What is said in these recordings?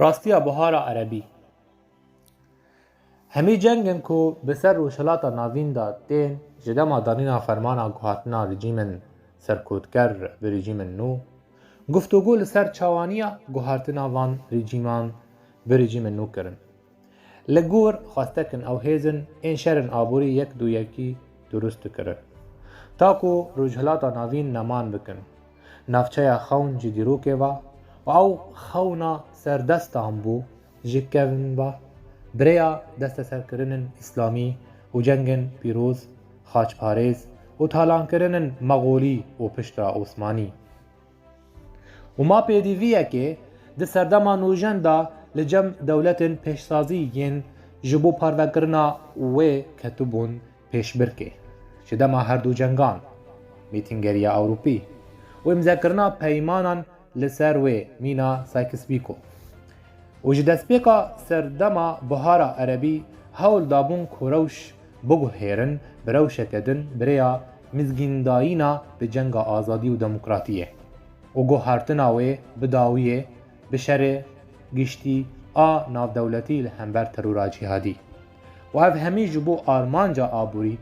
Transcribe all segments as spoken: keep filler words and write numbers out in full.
Rastiya Buhara Erebî. Hemî cengên ku bi ser Rojhilata Navîn de tên, ji dema danîna fermana guhartina rejîmên serkotker bi rejîmên nû, guftûgû li ser çawaniya guhartina van rejîman bi rejîmên nû kirin. Li gor xwestekin ew hêzin ên şerên aborî yek du yekî durust dikirin. Ta ku Rojhilata Navîn neman bikin navçeya xewn ji dîrokê ve û ew xewna serdestan bû ji kevin ve bi rêya desteserkirinên îslamî û cengên pîroz, xaçparêz û talankirinên mexolî û piştre osmanî. Û ma pêdiviyekê di serdema nûjen de li cem dewletên pêşsazî yên ji bo parvekirina wê ketibûn pêşbirkê, ji dema her du cengan, Mîtîngeriya Ewropî û îmzekirina peymanan li ser wê mîna Sykes-Picot. Û ji destpêka serdema Buhara Erebî hewl dabûn ku rewş biguhêrin, bi rewşeke din bi rêya mizgîndayîna bi cenga azadî û demokratiyê û guhartina wê bi dawiyê bi şerê giştî a navdewletî li hember terora cîhadî. Û ev hemî ji bo armanca aborî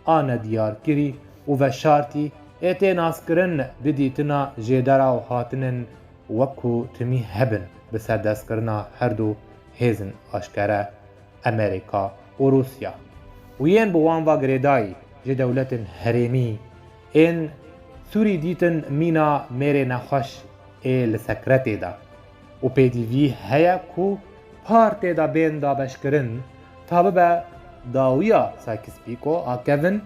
a nediyarkirî û veşartî ê tê naskirin bi dîtina jêdera û hatinên wek ku timî hebin bi serdestkirina her du hêzin aşkere, Amerîka û Rûsya, û yên bi wan ve girêdayî ji dewletên herêmî ên Sûrî dîtin mîna mêrê nexweş ê li sekretê de û pêdivî heye ku par tê de bên dabeşkirin, ta bibe dawiya Sykes-Picot a kevin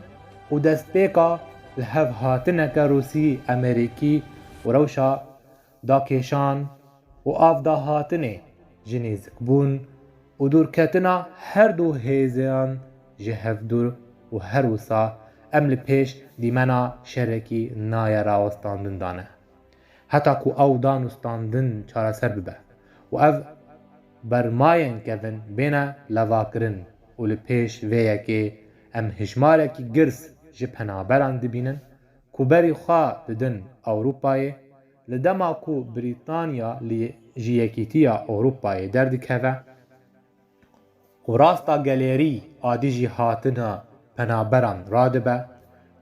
û destpêka lihevhatineke Rûsî-Amerîkî û rewşa dakêşan û avdahatinê ji nêzikbûn û dûrketina her du hêzan ji hevdûr û her wisa em li pêş dîmena şerekî naye rawestandin de ne. Heta ku ew danûstandin çareser bibe û ev bermayên kevin bêne levakirin û li pêş vê yekê em hijmarekî girs ji penaberan dibînin ku berî xwe didin Ewropayê, li dema ku Brîtanya li, ji Yekîtiya Ewropayê derdikeve û rasta gelêrî a dijî hatina penaberan radibe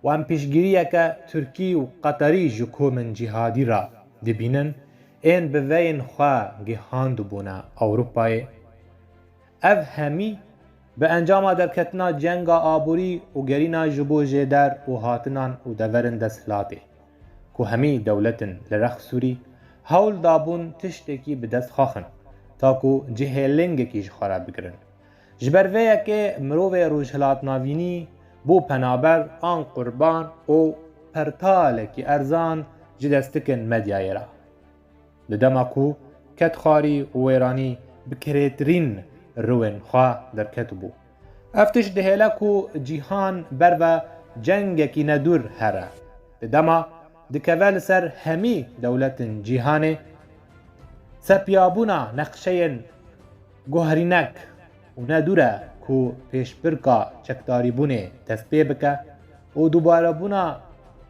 û em piştgiriyeke Tirkî û Qeterî ji komên cîhadî re dibînin, ên bi veyên xwe gihandibûne Ewropayê. Ev hemî bi encama derketina cenga aborî û gerîna ji bo jêder û hatinan û deverên desthilatê, ku hemî dewletin li rex Sûrî hewl dabûn tiştekî bi dest xwe xin, ta ku cihê lingekî ji xwe re bigirin. Ji ber vê yekê mirovê Rojhilat Navînî bû penaber an qurban û pertalekî erzan ji destikên medyayê re. Di dema ku kedxwarî û wêranî bi kirêtirîn riwên xwe derketibû. Ev tişt dihêle ku cîhan berve cengekî nedûr here. Di dema dikeve li ser hemî dewletên cîhanê, sepiyabûna nexşeyên guherînek û nedûr e ku pêşbirka çekdarîbûnê dest pê bike û dubarebûna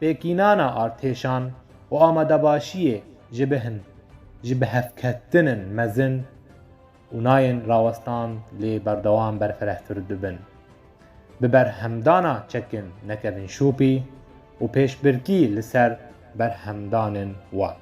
pêkînana artêşan û amadebaşiyê ji bihin, ji bihevketinên mezin û nayên rawestan lê berdewam berfirehtir dibin. Bi berhemdana çekên nekevin şopî û pêşbirkî li ser berhemdanên wan.